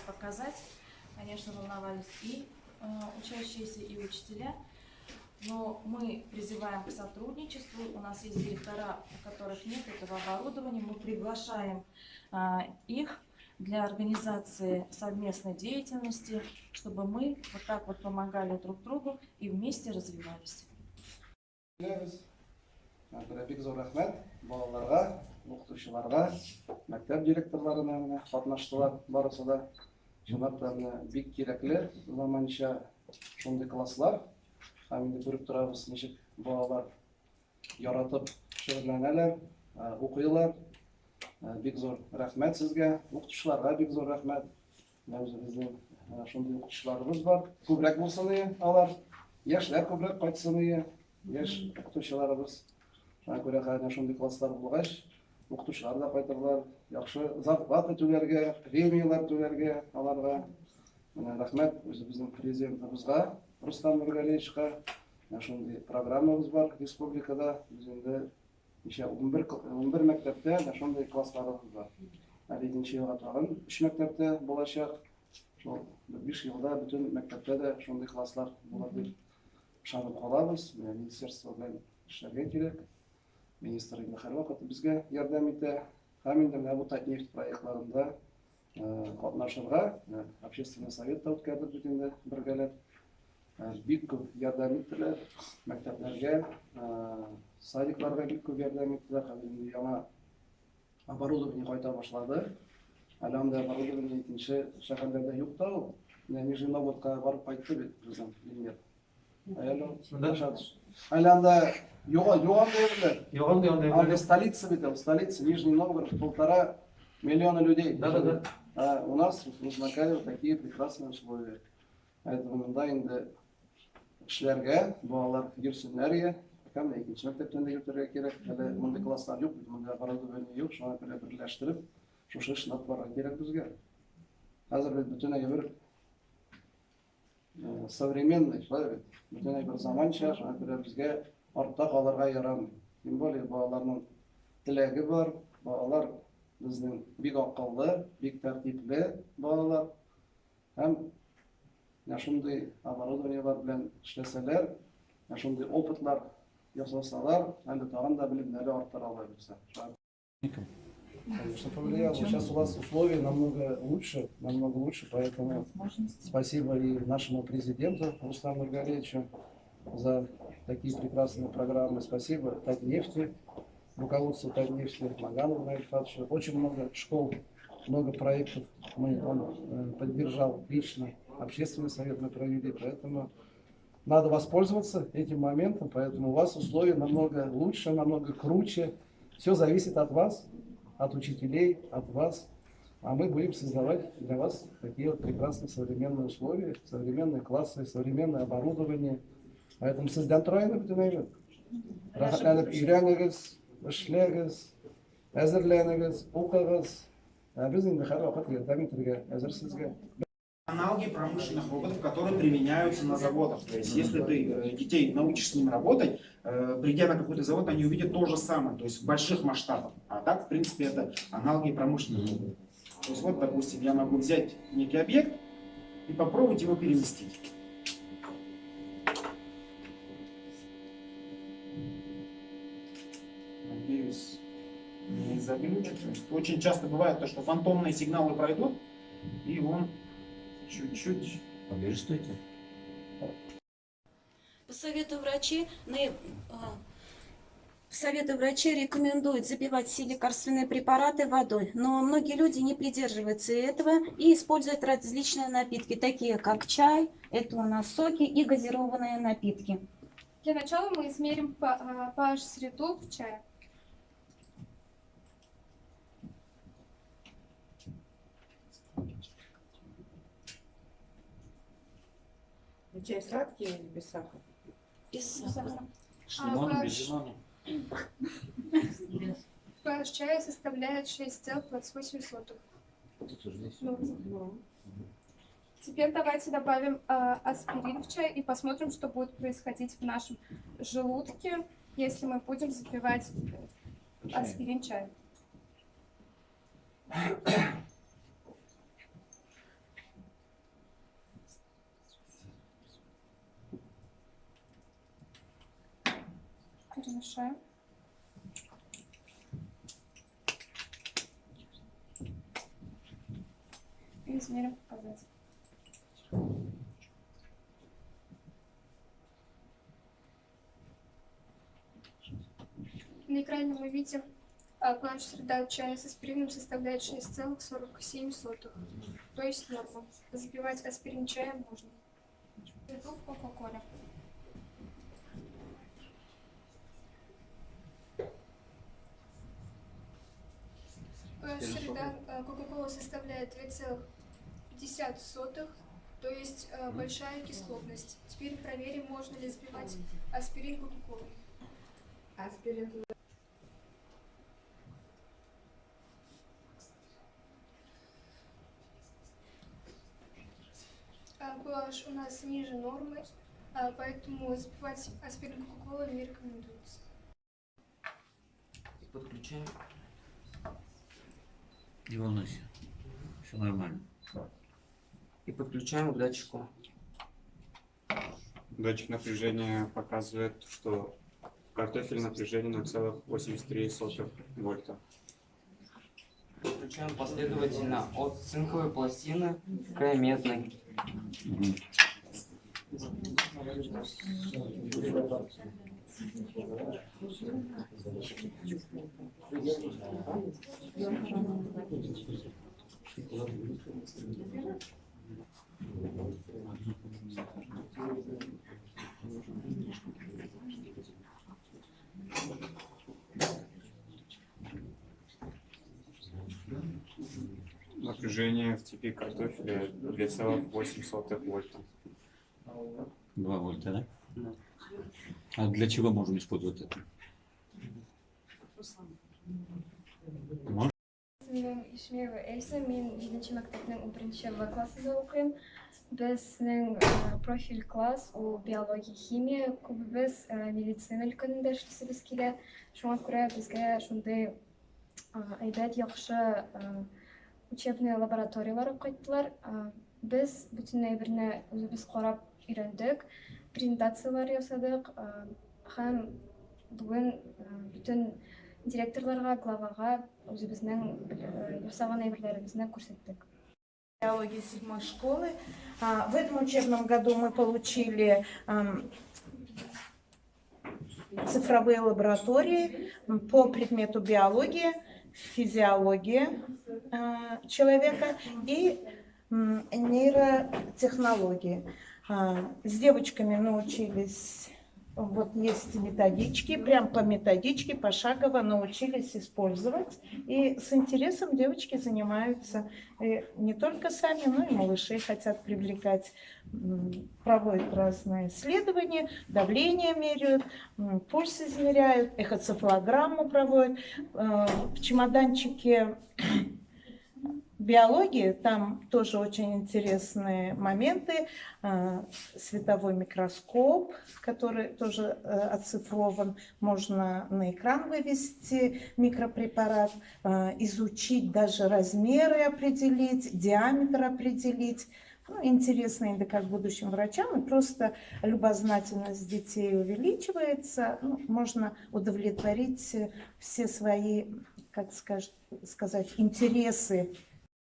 показать. Конечно, волновались и учащиеся, и учителя. Но мы призываем к сотрудничеству. У нас есть директора, у которых нет этого оборудования. Мы приглашаем их для организации совместной деятельности, чтобы мы вот так вот помогали друг другу и вместе развивались. Бик зур рәхмәт балаларга, укытучыларга, мәктәп директорларына менә катнаштылар барысы да. Чынлап та менә бик кирәкле заманча шундый класслар. Һәм инде күреп торабыз, ничек балалар яратып шөгыльләнәләр, укыйлар. Бик зур рәхмәт сезгә, укытучыларга бик зур рәхмәт. Менә үзебезнең шундый укытучыларыбыз бар. Күбрәк булсын ие алар, яшьләр күбрәк кайтсын ие, яшь укытучыларыбыз. Шуңа күрә хәзер шундый класслар булгач, укытучылар да кайтырлар, яхшы зарплата түләргә, премияләр түләргә аларга. Менә рәхмәт үзебезнең президентыбызга, Рустам Нургалиевичка. Менә шундый программабыз бар республикада. Без инде ничә 11 мәктәптә менә шундый классларыбыз бар. Әле икенче елга тагын 3 мәктәптә булачак. Шул 5 елда бөтен мәктәптә дә шундый класслар булыр дип ышанып калабыз. Менә министерство белән эшләргә кирәк. Министр инде һәрвакыт безгә ярдәм итә. Һәм инде менә бу Татнефть проектларында катнашырга общественный совет та үткәрдек бит инде бергәләп. Бик күп ярдәм иттеләр мәктәпләргә, садикларга бик күп ярдәм иттеләр. Хәзер инде яңа оборудование кайта башлады. Әле анда оборудование икенче шәһәрләрдә юк та ул. Менә Нижний Новгородка барып кайтты бит безнең Ильмир. Әле анда юк анда әйберләр. Юк анда әйберләр. Анда столица бит ул, столица Нижний Новгород, 1,5 миллиона людей. Да, да, да. А у нас в Азнакаево такие прекрасные условия. Поэтому монда инде эшләргә, балалар йөрсеннәр я. Һәм икенче мәктәптән дә йөртергә кирәк. Әле мондый класслар юк, монда оборудование юк, шуңа күрә берләштереп, шушы эшне алып барырга кирәк безгә. Хәзер бит бөтен әйбер современный, шулай бит. Бөтен әйбер заманча, шуңа күрә безгә артта калырга ярамый. Тем более балаларның теләге бар, балалар безнең бик акыллы, бик тәртипле балалар. Һәм менә шундый оборудованиелар белән эшләсәләр, менә шундый опытлар ясасалар, әле тагын да белемнәре арттыра ала булса. Конечно, повлияло. Сейчас у вас условия намного лучше, поэтому спасибо и нашему президенту Рустаму Нургалиевичу за такие прекрасные программы. Спасибо Татнефти, руководству Татнефти, Маганову Наилю Фатовичу. Очень много школ, много проектов он поддержал лично. Общественный совет мы провели, поэтому надо воспользоваться этим моментом, поэтому у вас условия намного лучше, намного круче. Все зависит от вас, от учителей, от вас. А мы будем создавать для вас такие вот прекрасные современные условия, современные классы, современное оборудование. Поэтому сездән тора инде бөтен әйбер. Рәхәтләнеп өйрәнегез, эшләгез, әзерләнегез, укыгыз. Ә без инде һәрвакыт ярдәм итәргә әзер сезгә. Аналоги промышленных роботов, которые применяются на заводах. То есть, если ты детей научишь с ним работать, придя на какой-то завод, они увидят то же самое, то есть в больших масштабах. А так, в принципе, это аналоги промышленных роботов. То есть, вот, допустим, я могу взять некий объект и попробовать его переместить. Надеюсь, не заглючит. То есть, очень часто бывает то, что фантомные сигналы пройдут, и он чуть-чуть. Поближе стойте. По совету врачей, рекомендуют запивать все лекарственные препараты водой, но многие люди не придерживаются этого и используют различные напитки, такие как чай, это у нас соки и газированные напитки. Для начала мы измерим pH среду в чае. Чай сладкий или без сахара? Без сахара. С лимоном, без лимона. pH чая составляет 6,28. Ну, теперь давайте добавим аспирин в чай и посмотрим, что будет происходить в нашем желудке, если мы будем запивать аспирин чаем. Перемешаем. И измерим показатель. На экране мы видим, pH среда чая с аспирином составляет 6,47, то есть норма. Запивать аспирин чаем можно. Иду в Кока-Коле. pH среда Кока-Кола составляет 2,50, то есть большая кислотность. Теперь проверим, можно ли запивать аспирин Кока-Колой. Аспирин. pH у нас ниже нормы, поэтому запивать аспирин Кока-Колой не рекомендуется. Подключаем. Не волнуйся, все нормально. И подключаем к датчику. Датчик напряжения показывает, что картофель напряжение 0,83 вольта. Подключаем последовательно от цинковой пластины к медной. Напряжение в типе картофеля 2,08 вольта. 2 вольта, да? Да. А для чего можем использовать это? Можно? Исемем Ишмиева Эльза, мин 7 мәктәпнең 11 В классында укыйм. Безнең профиль класс ул биология, химия, күбебез медицина өлкәсендә эшлисебез килә. Шуңа күрә безгә шундый әйбәт, яхшы учебный лабораторияләр кайттылар. Без бөтен әйберне үзебез карап өйрәндек, презентацияләр ясадык һәм бүген бөтен директорларга, главага үзебезнең ясаган әйберләребезне күрсәттек. Биологии 7 школы. В этом учебном году мы получили цифровые лаборатории по предмету биология, физиология человека и нейротехнологии. С девочками научились, вот есть методички, прям по методичке, пошагово научились использовать. И с интересом девочки занимаются не только сами, но и малышей хотят привлекать. Проводят разные исследования, давление меряют, пульс измеряют, эхоцефалограмму проводят. В чемоданчике биологии там тоже очень интересные моменты. Световой микроскоп, который тоже оцифрован, можно на экран вывести микропрепарат, изучить даже размеры определить, диаметр определить. Ну, интересно, да, как будущим врачам, и просто любознательность детей увеличивается, ну, можно удовлетворить все свои, как сказать, интересы.